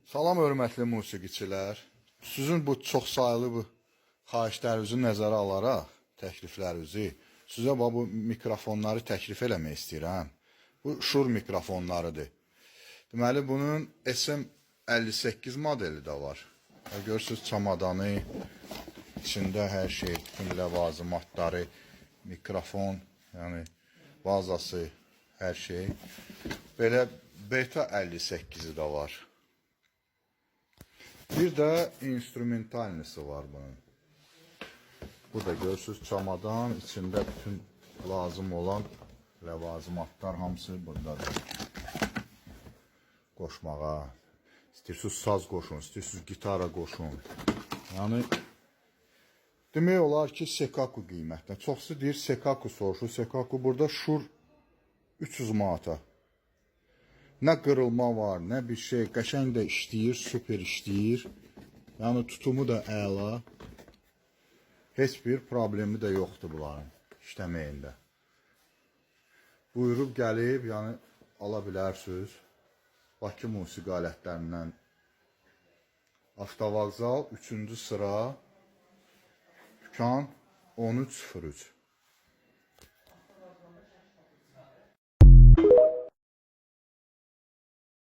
Salam hörmətli musiqiçilər. Sizin bu çoxsaylı bu xahişlərinizi nəzərə alaraq təkliflərinizi sizə bax bu mikrofonları təklif eləmək istəyirəm. Bu Shure mikrofonlarıdır. Deməli bunun SM58 modeli də var. Ya görürsüz çamadanı, içində hər şey, bütün ləvazimatları, mikrofon, yəni bazası, hər şey. Belə Beta 58-i də var. Bir də instrumentalnisi var bunun. Bu da görürsüz çamadan, içində bütün lazım olan ləvazimatlar hamısı buradadır. Qoşmağa, istəyirsiniz saz qoşun, istəyirsiniz gitara qoşun. Yəni demək olar ki, Sekaku qiymətinə. Çoxsu deyir Sekaku soruşur. Sekaku burada Shure 300 manata. Nə qırılma var, nə bir şey. Qəşəng də işləyir, super işləyir. Yəni tutumu da əla. Heç bir problemi də yoxdur bunların işləməyində. Buyurub gəlib, yəni ala bilərsiniz. Bakı musiqi alətlərindən Avtovağzal 3-cü sıra, dükan 1303.